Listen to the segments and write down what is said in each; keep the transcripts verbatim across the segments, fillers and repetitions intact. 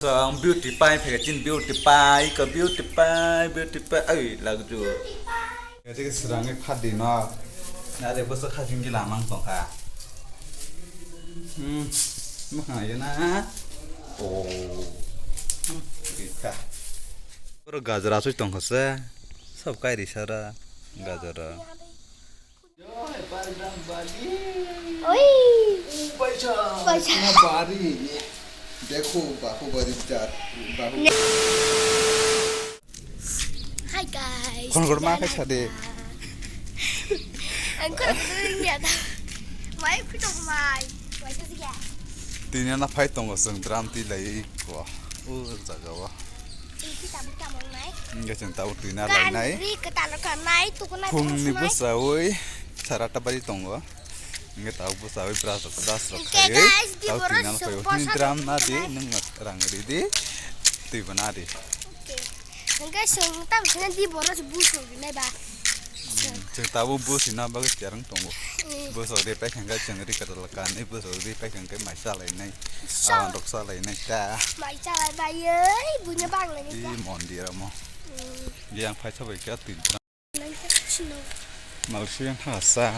Ang beauty pie phai chin beauty pie ko beauty pie beauty pie ai lagju. Ete ke srang ek khadi no. Na de boso khajing gila mang tongkha. Hmm. Mukha ya na. Oh. Hmm. Gikha. Pura gajra sui tongkha se. Sob kairi sara gajra. Oi. Paisa. Paisa. Bahubali. Dekho, Bahubali jar. Bahu- Hi guys. Khon khon ma khai sade. Ang khon khon ya da. Mai pito mai. Mai to siya. Tini na phai tongo seng dram ti lai ko. U jaga wa. Iki tabu tamong nai. Hingke chwng tabuk twi na lainai. Gari kwtal rok nai, tukuna phungni bwsai sara ta bari tongo. Hingke tabuk bwsai brush rok, brush rok khaiwi tabuk twi na phaiwi. Hini dram na di, nwng rang ri di, twi bo na di. Hingke chwng tabuk kheno di borok busu rinai ba. Chwng tabuk busi na bagwi cherwng tongo. Bwsok de paikha hwnkhe chwng ri kwtal kanwi, bwsok de paikha hwnkhe mai chalainai. Awan rok chalainai ta. Mai chalai bai oi, buino bang lai ta. Di mondir amo. Di ang phai sabai kya twi. Chino. Malaysia yang hasa.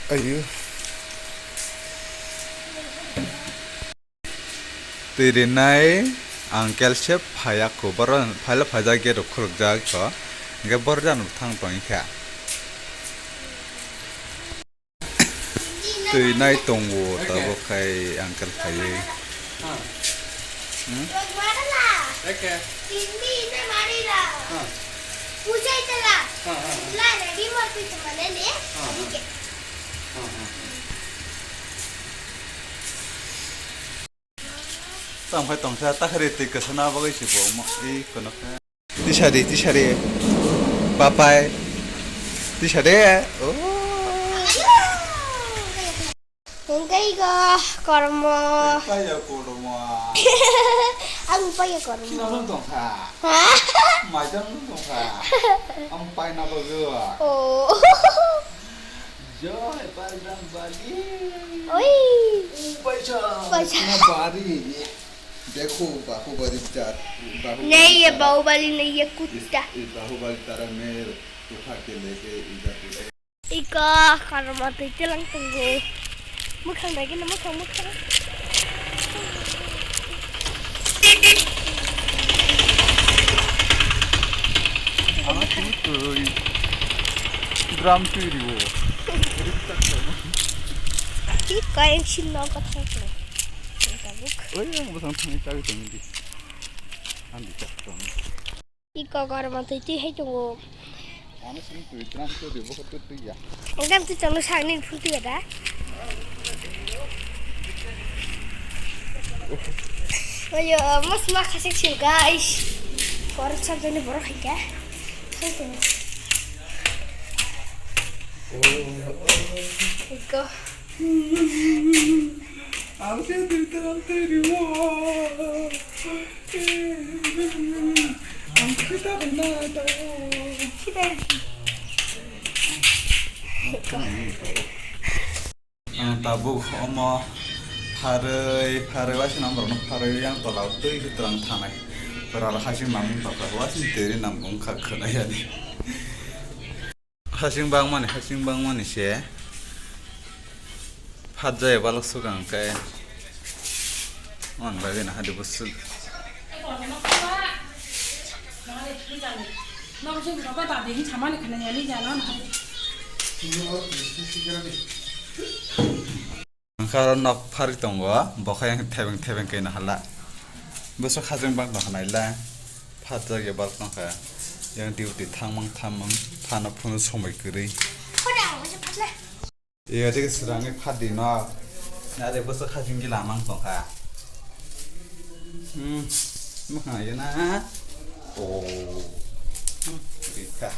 Ayo. Twi rinai uncle se phaiya kho, borok phaila phaijak gate rok khulukjak kho, hingke borok jani bo thang tongwi kha. Twi nai tongo tabuk khai uncle phaiwi. Hmm? Tamo hai tongsa takhari twi kwsana bagwi se bo mo i kono khe. Tisari, tisari. Papai. Tisari. Oh. Hingke iko kormo. Paya kormo. Ang paya kormo. Kina nung tongkha. Ha? Maidang nung tongkha. Ang paina bagwi. Oh. Joy, Bajrang Bali. Oi. Oh, paisa. Paisa. Kena bari. Dekho, Bahubali jar. Bahubali. Nahi ye tara. Bahubali, nahi ye kutta. Is, is Bahubali tara mere utha ke leke idhar udhar. Iko kormo twi tilang tongo. Mukhang dagi na mukhang, mukhang. Ama twi twi. Drum twi riwo. Ki kain shin no ka thang ko. Oi, ang bosang thang ta tong di. Andi ta tong. Iko kormo twi twi hai tongo. Ano sini twi drum twi riwo ko twi ya. Ang dam twi tong no sang ni phun twi da. Ayo, mas ma khasik siu, guys. Borok sabjani borok hai kha. Hai to. Go. Ang khe twi tram twi riwo. Ang khe ta na ta. Ang tabuk omo pharwi, pharwi waising nang borokno pharwi yang tola twi kwtwrang thanai. Pura hasing mamung tokha waising twi ri nang wngkha khwnai yani. Hasing bangmani, hasing bangmani se. Phat jaya balok swkang khe. Ang bagwi na hadi bwswk. Ang khe oro nok pharwi tongo, bo khe thebeng thebeng khe no hala. Bwswk hajeng bang tong kha naila. Phat jak ya bal tong kha. Yang duty thangmang thamang phano phunu somoi kwrwi. Iya, tei swrang ni phat di nok. Nare bwswk hajeng gila mang tong kha. Hmm, mukha ya na. Oh. Hmm, rikha.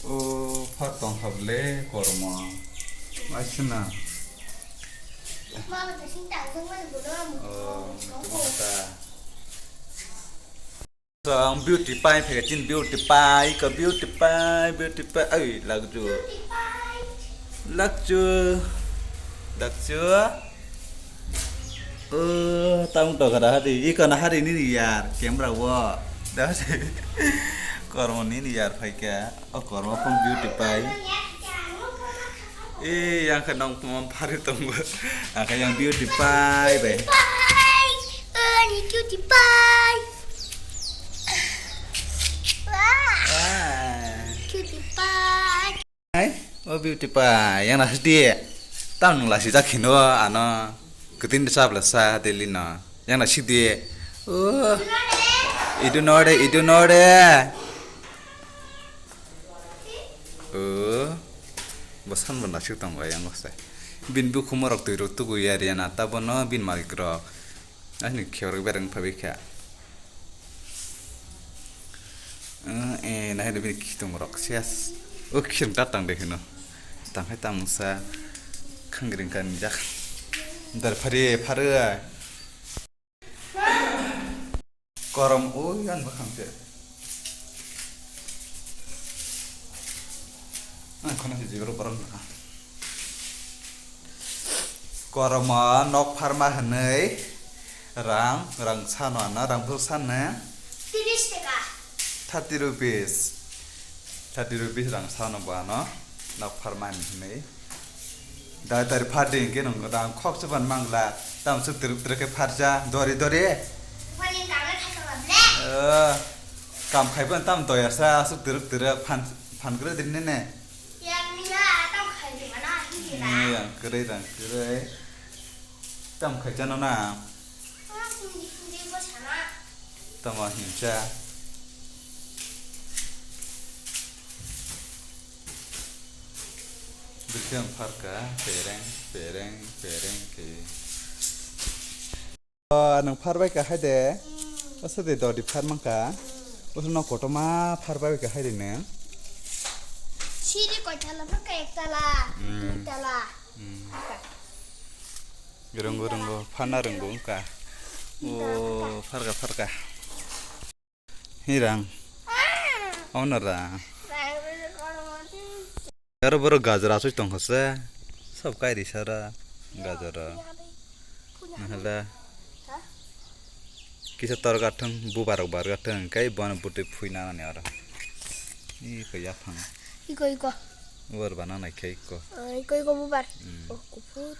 O, phat tong kha bwle kormo. Waisana. O, tongkha. So, ang beauty pie phai chin beauty pie ko beauty pie, beauty pie. Ai, lagju. Lagju. Lagju. O, tamo tokra hari, iko na hari nini yar, camera wo. Dah se. Kormo nini yar phaikha, o kormo phone beauty pai. E, yang khe nong pumam phari tongo. Ang khe yang beauty pai bai. Pai, ani beauty pai. Wah. Wah. Beauty pai. Hai, o beauty pai, yang nasi di. Tam nung lasi jak hino, ano. Kutin de chap la sa, Delhi no. Yang nasi di. O. Idu nore, idu nore. O. Bosan bo nasik tong yang bosa. Bin bu khumorok twi rok tugu ya riya na, ta bono bin malik rok. Ani kheo rok bereng phabi kha. Eh, eh, nahai bini khitung rok ses. O khitung ta tang de hino. Tang hai tang sa khangring kan jak. Dar phari phari. Korom o yan bakhang se. Ang khana si jibro korom na. Kormo nok pharma hwnwi rang, rang sano ano, rang phuru sanne? Tiris taka. Thirty rupees. Thirty rupees rang sano bo ano, nok pharma hwnwi. Dai tari phardi hwnkhe nwng rang khok se ban mangla, tam suk twrwk twrwk khe pharja, dori dori. Wani kamla thaka ba ble? Eh, kam khaiban tam doyarsa, asuk twrwk twrwk phan, phan kwrwi din nene. Yang nila tam khai di mana, hindi na. Eh, yang kwrwi, rang kwrwi. Tam khai chano na. Ah, hindi, hindi ko sana. Tamo hincha. Bwswng pharka, pereng, pereng, pereng khe. O, nwng phar bai ka hai de. O, sa de dodi phar man ka. O, sa no kotorma phar bai ka hai de nwng. Siri koi tala phar ka, ek tala, hmm, dui tala. Hmm. Phar ka. Rwngo, rwngo, pharna rwngo wngkha. O, pharka, pharka. Hi rang. Ono rang. Aro borok gajor achuk tongkha se. Sob kairi sara gajor. Nahala. Kisa tor gathang, bubar rok bar gathang, kai bono bwtwi phui nanani oro. Iko yaphang. Iko, iko. Ubar bana nai khe iko. Ah, iko, iko bubar. Hmm. Oh, kuphur.